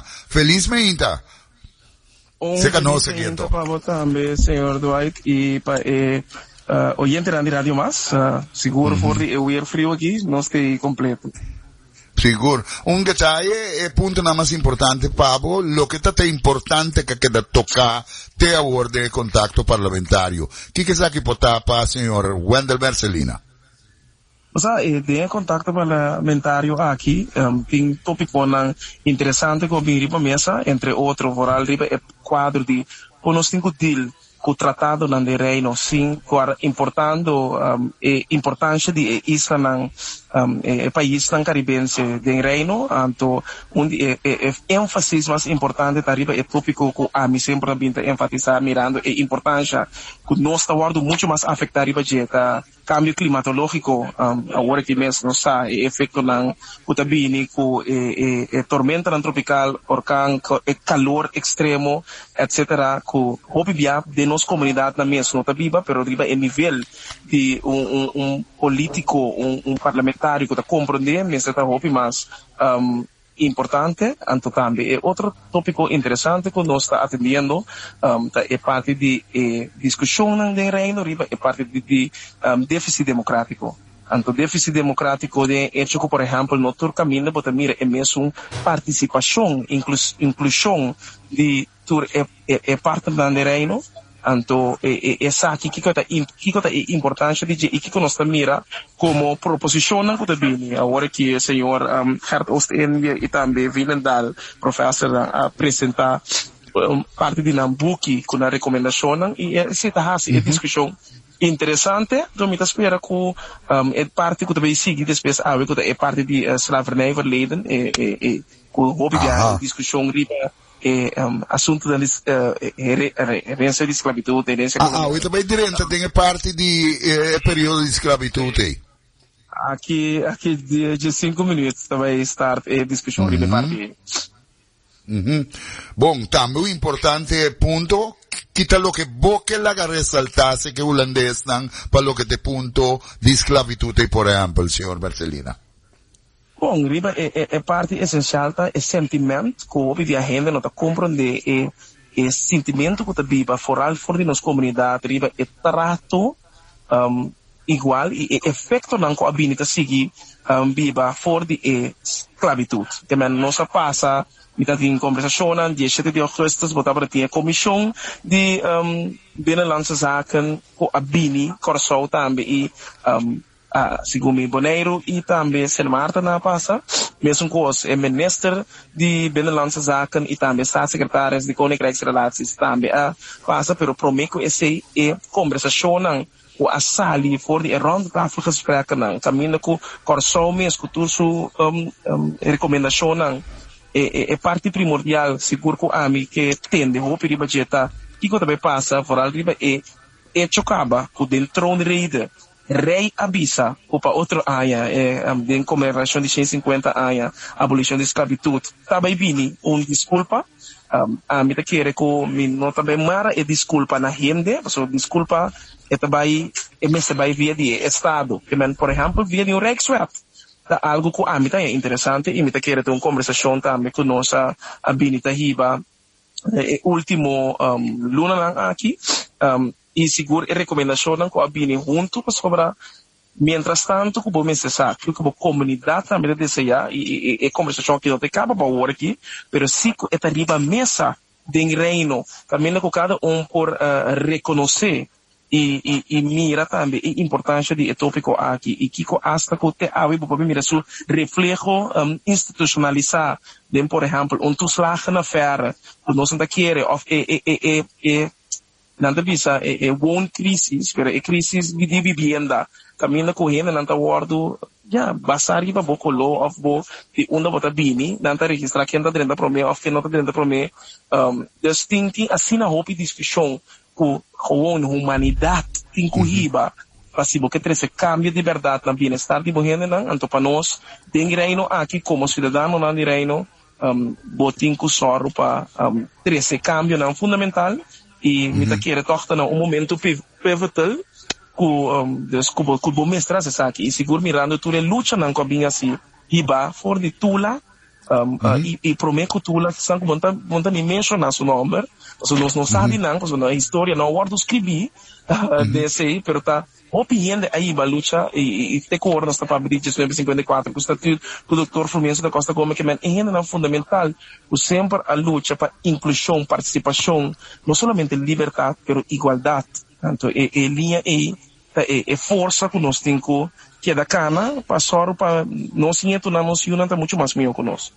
Felis meinta. Un Seca nos felis aquí meinta anto. pa bo tambe, señor Dwight, y pa e oyentenan di Radio Mas. Sigur for di e weer friu aki, nos ta ei completo. Sigur. Un detaye, e puntonan mas importante pa bo, loke ta ta importante ke keda toká te awor den e kontakto parlamentario. Kiko esaki por ta pa señor Wendell Mercelina? Osea, den e kontakto parlamentario aki tin topikonan interesante ku a bin riba mesa, entre otro vooral riba e kuadro di kon nos tin ku deal ku tratadonan den Reino sin ku a importando e importansha di e islanan, e paisnan karibense den Reino. Anto un di e énfasis mas importante ta riba e topiko ku ami semper a bin ta enfatisá mirando e importansha ku nos ta wòrdu muchu mas afektá riba dje ta Kambio klimatológiko, Awor aki mes nos sa e efektonan ku ta bini ku e tormentanan tropikal, orkan, e kalor ekstremo, etsetera, ku hopi bia den nos komunidatnan mes no ta biba, pero riba e nivel di un polítiko, un parlamentario ku ta komprondé mester ta hopi mas Importante, anto tambe e otro topico interesante cu nos ta atendiendo ta e parti di e discusionnan den Reino riba e parti di di deficit democratico. Anto deficit democratico den e hecho cu por ehempel no tur caminda bo ta mira e mesun participacion, inclusion di tur e e partnernan den Reino, anto e esaki kiko ta kiko ta e importansha di dje i kiko nos ta mira komo proposishonnan ku ta bini. Awor aki e señor Gert Oostindie i tambe Veenendaal, profesornan, a presentá parti di nan buki ku nan rekomendashonnan i esei ta hasi e diskushon interesante. Anto mi ta spera ku e parti ku ta bai sigui despues awe ku ta e parti di slavernijverleden e ku hopi biaha e diskushon riba E asuntunan di herensia di sklabitut, herensia Ah, awe ta bai drenta den e parti di e periodo di sklabitut ei. Aki, aki diesinku minuut ta bai start e diskushon riba e parti ei. Bon, tambe un importante punto, kita loke bo ke laga resaltá seke hulandesnan pa loke ta e punto di sklabitut ei, por ehèmpel, señor Mercelina? Bon, riba e e parti esensial ta e sentiment ku hopi di a hende no ta komprondé e e sintimentu ku ta biba foral for di nos komunidat riba e trato igual i e efektonan ku a bini ta sigui biba for di e sklabitut. Te men nos a pasa mi ta tin kombersashonnan diesshete di ougùstus bo tabata tin e komishon di Binnenlandse Zaken ku a bini Kòrsou tambe i Segun mi Boneiru i tambe Sint Maarten a pasa mesun kos. E minister di Binnenlandse Zaken i tambe staatssecretaris di Koninkrijksrelaties tambe a pasa, pero prome ku esei e kombersashonnan ku a sali for di e rondetafelgesprekkennan kaminda ku Kòrsou mes ku tur su rekomendashonnan e parti primordial sigur ku ami ke tende hopi riba dje ta kiko ta bai pasa foral riba e echo kaba ku den troonrede Rei a bisa ku pa otro aña, e den konmemorashon di shen sinkuenta aña abolishon di sklabitut, ta bai bini un diskulpa. Ami ta kere ku mi no ta bai mara e diskulpa na hende, pasobra diskulpa e ta bai, e mester bai via di e estado. Ke men, por ehèmpel, via di un Rijkswet. Ta algu ku ami ta haña interesante i mi ta kere ta un kombersashon tambe ku nos a bini ta hiba e último lunanan aki. I sigur e rekomendashonnan ku a bini huntu pasobra miéntras tantu ku bo mester sa kiko ku bo komunidat tambe ta deseá i e kombersashon aki no ta e kaba pa awor aki pero si ku e ta riba mesa den Reino kaminda ku kada un por rekonosé i mira tambe e importansha di e tópiko aki i kiko asta ku te awe bo por mira su refleho institushonalisá den por ehèmpel un toeslagenaffaire ku nos no ta kere òf e Nan ta bisa e e wooncrisis, pero e crisis di bibienda caminda cu hendenan ta wordo ya basa riba bo color of bo di unda bo ta bini, nan ta registra ken ta drenta prome of ken no ta drenta prome. Dus tin tin asina hopi discusion cu gewoon humanidad tin cu hiba pa si bo ke trece cambio di berdad na bienestar di bo hendenan, anto pa nos den Reino aki como ciudadanonan di Reino Bo tin ku sòru pa trese kambionan fundamental i mi ta kere tòg ta na un momento pivotal ku dus ku bo ku bo mester hasi esaki i sigur mirando tur e luchanan ku a bin hasi hiba for di Tula. I promé ku Tula san ku bo no ta ni menshoná su nòmber, pasobra nos no sa di nan, pasobra nan historia no a wòrdu skribí den esei, pero ta hopi hende a hiba lucha i te ku ora nos ta papia di 1954 ku Statuut ku Doktor Frumencio da Costa Gomez ke men e hendenan fundamental ku semper a lucha pa inklushon, partisipashon, no solamente libertat pero igualdat. Anto e liña ei Ta e forsa ku nos tin ku keda kana pa sòru pa nos nietunan, nos yunan ta muchu mas mihó ku nos.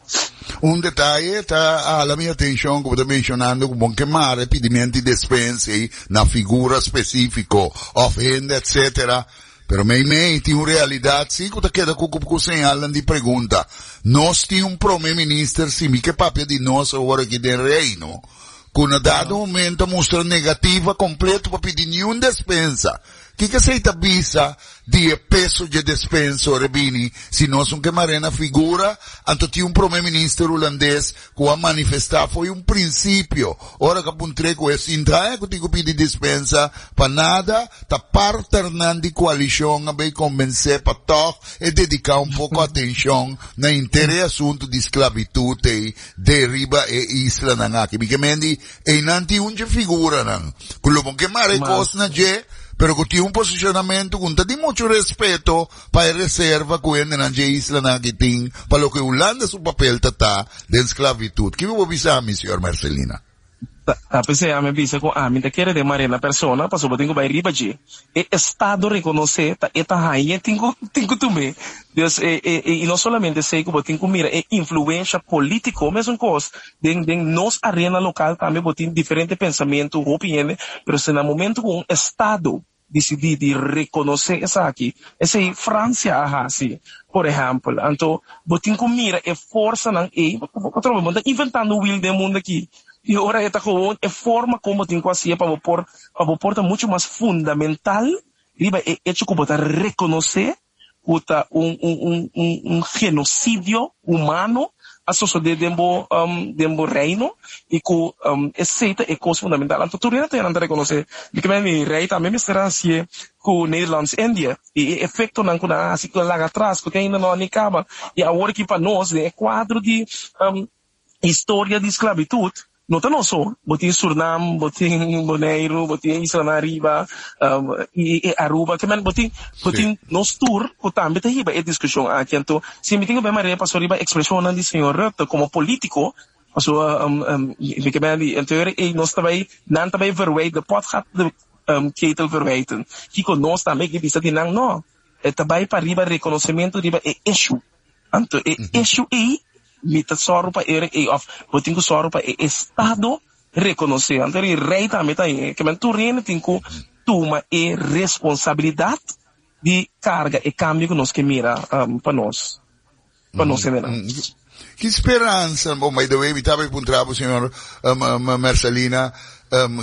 Un detaye ta hala mi atenshon ku bo ta menshonando ku bon ke mara e pidimento di despensa ei na figura spesífiko òf hende etsetera, pero meimei tin un realidat si ku ta keda ku ku señalnan di pregunta. Nos tin un prome minister, si mi ke papia di nos awor aki den Reino, ku na dado momento a mustra negativa kompleto pa pidi niun despensa. Kiko esei ta bisa di e peso dje despensa ora e bini? Si nos un ke mar'é na figura, anto tin un prome minister hulandes ku a manifestá fo'i un prinsipio ora ku a puntr'é ku e sinta ku tin ku pidi dispensa pa nada, ta partnernan di koalishon a bay kombensé pa tòg e dediká un poko atenshon na henter e asuntu di sklabitut ei De riba e islanan aki. Mi ke men di einan tin un dje figuranan ku lo bo ke mara e kos na dje, pero ku tin un posicionamento ku no ta di mucho respeto pa e reserva ku hendenan dje islanan aki tin pa loke Hulanda su papel ta ta den sklavitud. Kico bo bisa mi, señor Mercelina? Ta p'esei ami a bisa ku ami ta kere den Marina persona pasobra bo tin ku bai riba dje. E estado rekonosé ta e ta hañ'é tin ku tin ku tum'é. Dus e e i no solamente esei ku bo tin ku mira e influensha polítiko mesun kos den den nos arena lokal tambe bo tin diferente pensamentu hopi hende pero si na momento ku un estado disidí di rekonosé esaki. Esei Fransia a hasi, por ehèmpel. Anto bo tin ku mira e forsanan ei. Patrón, bo no ta inventando wiel den mundu aki. I ora e ta gewoon e forma kon bo tin ku hasié pa bo por pa bo por ta muchu mas fundamental riba e echo ku bo ta rekonosé ku ta un un un un un genosidio humano a sosodé den bo den bo reino i ku esei ta e kos fundamental. Anto tur hende ta nan ta rekonosé di ke mi rei tambe mester a hasié ku Nederlands Indië i e efektonan ku nan a hasi ku a laga atras ku te ainda no a ni kaba i awor aki pa nos den e kuadro di Historia di sklabitut no ta nos so. Bo tin Surnam, bo tin Boneiru, bo tin islanan ariba, i Aruba. Ke men bo tin, bo tin nos tur ku tambe ta hiba e diskushon aki. Anto, si mi tin ku bai marea paso riba ekspreshonnan di señor Rutte komo polítiko, paso mi ke men di anto ei nos ta bai, nan ta bai verwijt, de pot gaat de ketel verwijten. Kiko nos tambe ke bisa di nan? No. E ta bai pa riba rekonosementu riba e issue. Anto e issue ei mi ta sòru pa e ei òf bo tin ku sòru pa e estado rekonosé. Anto e rei tambe ta ei. Ke men tur hende tin ku tuma e responsabilidat di karga e kambio ku nos ke mira pa nos, pa nos hendenan. Ki speransa, bon by the way mi tabata puntra bo señor Mercelina,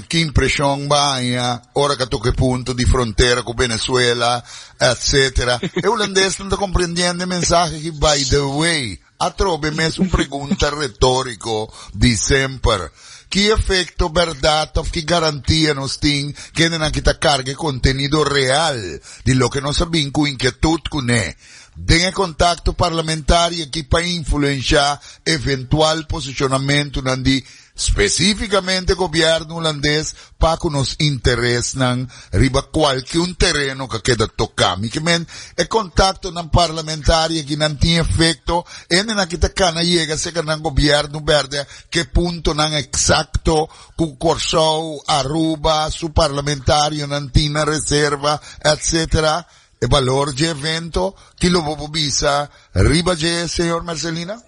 ki impresion bo haña ora ka toca e punto di frontera cu Venezuela etc. E hulandesnan ta comprendiendo e mensahe aki by the way atrobe mes un pregunta retorico di semper ki efecto berdad of ki garantia nos tin kendenan ki ta carga e contenido real di loke nos a bin cu inquietud cune Den e kontakto parlamentario aki pa influenshá eventual posishonamentunan di spesífikamente gobièrnu hulandes pa ku nos interesnan riba kualke un tereno ku a keda toká. Mi ke men e kontaktonan parlamentario aki nan tin efekto, hendenan ki ta kana yega serka nan gobièrnu bèrdè ke puntonan eksakto ku Kòrsou, Aruba su parlamentarionan tin na reserva, etcetera. E balor dje evento, ki lo bo por bisa riba dje, señor Mercelina?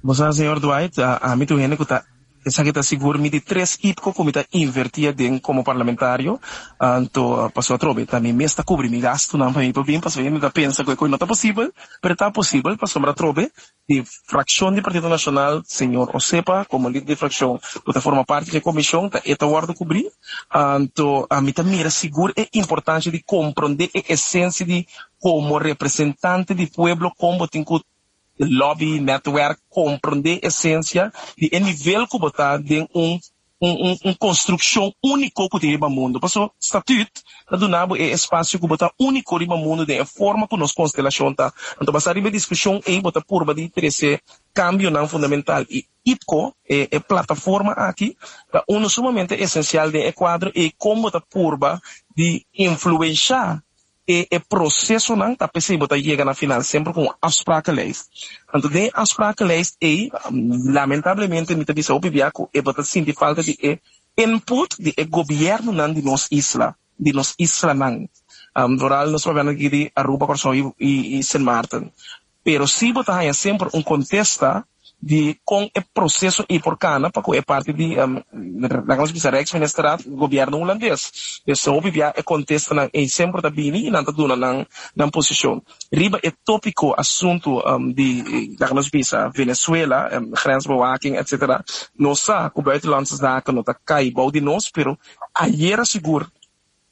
Bo sa, señor Dwight, ami ta un hende ku ta, esaki ta sigur mi di tres ipko ku mi ta invertí aden komo parlamentario, anto pasobra atrobe ta mi mes ta kubri mi gastunan pa mi por bin, pasobra hende ta pensa ku e kos no ta posibel, pero ta posibel pasobra atrobe di fraccion di Partido Nacional, señor Osepa, como lider di fraccion cu ta forma parti di e comision, ta e ta wordo cubri. Anto mi ta mira sigur e importancia di compronde e esencia di como representante di pueblo con bo tin cu lobby, netwerk, compronde esencia di e nivel cu bo ta den un. un un un konstrukshon úniko ku tin riba mundu. Paso Statuut ta duna bo e espasio ku bo ta úniko riba mundu den e forma ku nos konstelashon ta. Anto basá riba e diskushon ei bo ta purba di trese kambionan fundamental i IPKO, e e plataforma aki, ta unu sumamente esensial den e kuadro ei kon bo ta purba di influenshá e e prosesonan ta p'esei bo ta yega na final semper ku un afsprakenlijst. Anto den e afsprakenlijst ei, lamentablemente mi ta bisa hopi bia ku e bo ta sinti falta di e input di e gobièrnunan di nos isla, di nos islanan. Vooral nos papia aki di Aruba, Kòrsou i i Sint Maarten. Pero si bo ta haña semper un kontesta di kon e proseso ei por kana pa ku e parti di, laga nos bisa Rijksministerraad, gobièrnu hulandes. Dus hopi bia e kontestanan ei semper ta bini i nan ta duna nan nan posishon. Riba e tópiko asuntu di, laga nos bisa, Venezuela, grensbewaking etcetera, nos sa ku Buitenlandse Zaken no ta kai bou di nos, pero ayera sigur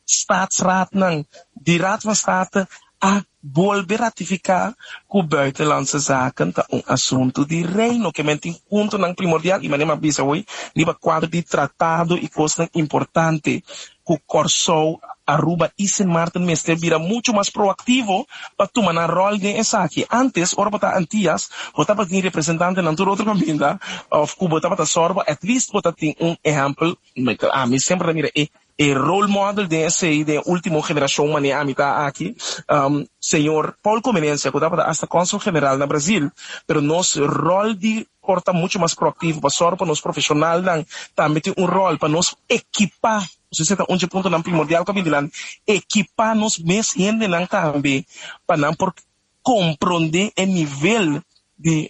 Staatsraadnan di Raad van State a bolbe ratifiká ku Buitenlandse Zaken ta un asuntu di Reino, ke men tin puntonan primordial i manera mi a bisa hoy riba kuadro di tratado i kosnan importante ku Kòrsou, Aruba i Sint Maarten mester bira muchu mas proaktivo pa tuma nan ròl den esaki. Antes, ora bo ta Antias, bo tabatin representantenan tur otro kaminda òf ku bo tabata sòru pa at least bo ta tin un ehèmpel. Ami semper ta mira e E role model den esei den e ultimo generashon manera ami ta aki, señor Paul Comenencia ku tabata asta konsul general na Brazil, pero nos ròl di por ta muchu mas proaktivo pa sòru pa nos profeshonalnan tambe tin un ròl pa nos ekipá, pasobra esei ta un dje puntonan primordial ku a bini dilanti, ekipá nos mes hendenan tambe pa nan por komprondé e nivel di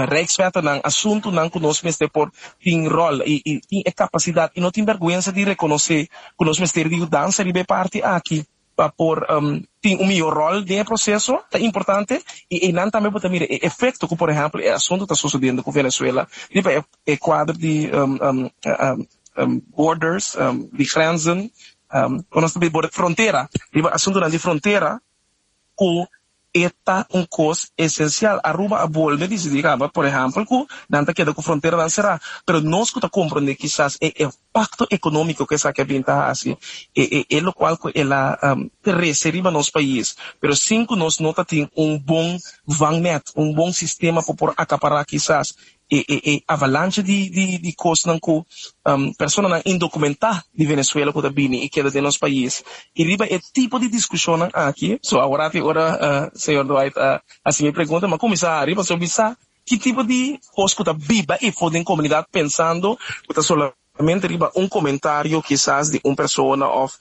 Rijkswettennan, asuntunan ku nos mester por tin ròl i i tin e kapasidat i no tin bèrgwensa di rekonosé ku nos mester di yudansa riba e parti aki pa por tin un mihó ròl den e proseso ta importante i einan tambe bo ta mira e efekto ku por ehèmpel e asuntu ta sosodiendo ku Venezuela riba e kuadro di borders, di grenzen, ku nos ta bisa frontera, riba asuntunan di frontera. Ku e ta un kos esensial. Aruba a bolbe disidí kaba, por ehèmpel, ku nan ta keda ku fronteranan será. Pero nos ku ta komprondé kisas e impakto ekonómiko ku esaki a bin ta hasi, e e e lokual ku el a trese riba nos pais. Pero sin ku nos no ta tin un bon vangnet, un bon sistema pa por akapará kisas e e e avalancha di di di kosnan ku personanan indokumentá di Venezuela ku ta bini i keda den nos pais. I riba e tipo di diskushonnan aki, so awor aki ora señor Dwight a hasi mi pregunta, mi a kuminsá hari pasobra mi sa ki tipo di kos ku ta biba efo den komunidat pensando ku ta solamente riba un komentario kisas di un persona òf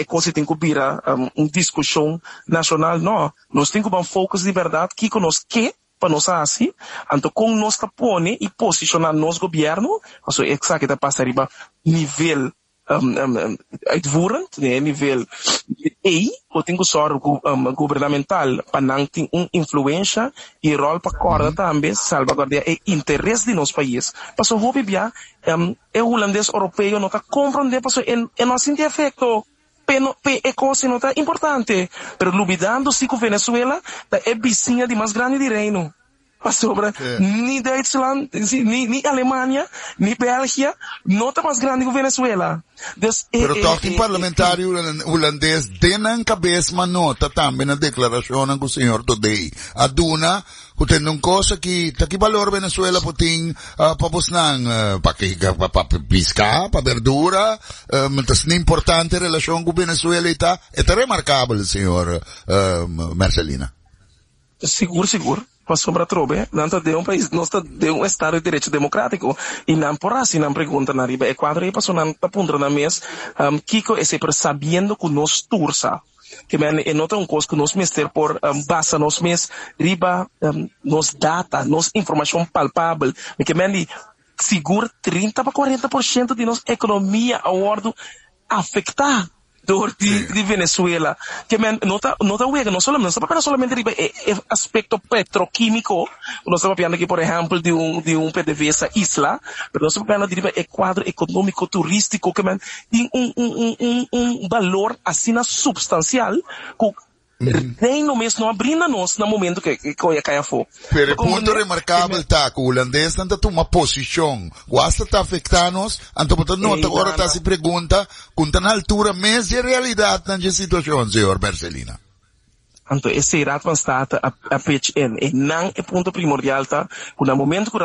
e kos ei tin ku bira un diskushon nashonal. No, nos tin ku ban focus di bèrdat kiko nos ke pa nos hasi, anto kon nos ta pone i posishoná nos gobièrnu, pasobra esaki ta pasa riba nivel uitvoerend, den e nivel ei bo tin ku sòru ku gubernamental pa nan tin un influensha i ròl pa kòrda tambe salbaguardiá e interes di nos pais. Pasobra hopi bia e hulandes oropeo no ta komprondé pasobra e no a sinti efekto. P'e no, p'e e kos no ta importante, pero lubidando si ku Venezuela ta e bisiña di mas grandi di Reino. Pasobra ni Duitsland, si, ni, ni Alemania, ni Belgia no ta mas grandi ku Venezuela. Dus e, Pero e, tòg tin e, e, parlamentario hulandes den nan kabes ma nota tambe na deklarashonnan ku señor Todey a duna Ku tende un kos aki, ta ki balor Venezuela por tin pa bosnan? Pa ki, pa, pa piská, pa berdura? Um, ta asina importante relashon ku Venezuela i ta, e ta remarkabel, señor um, Mercelina. Sigur, sigur. Pasobra atrobe, nan ta den un pais, nos ta den un estado di derecho democrático i nan por hasi nan preguntanan riba e kuadro ei, pasobra nan ta puntra nan mes, um, kiko esei, pero sabiendo ku nos tur sa. Ke men e no ta un kos ku nos mester por basa nos mes riba nos data, nos informashon palpabel. Mi ke men di sigur 30 pa 40% di nos ekonomia a wòrdu afektá dor di di Venezuela. Ke men no ta no ta wega no solamente nos ta papia solamente riba e e aspekto petrokimiko, nos ta papiando aki por ehèmpel di un di un PDVSA Isla, pero nos ta papiando di riba e kuadro ekonómiko turístiko ke men tin un un un un un balor asina supstansial ku Reino mes no a brinda nos na momento ku e koi a kai afó. Pero e punto remarkabel ta ku hulandesnan ta tuma posishon ku asta ta afektá nos, anto bo ta nota ora ta hasi pregunta ku ta na altura mes di e realidatnan dje situashon, señor Mercelina. Anto esei Raad van State a pitch in. E nan e punto primordial ta ku na momento ku.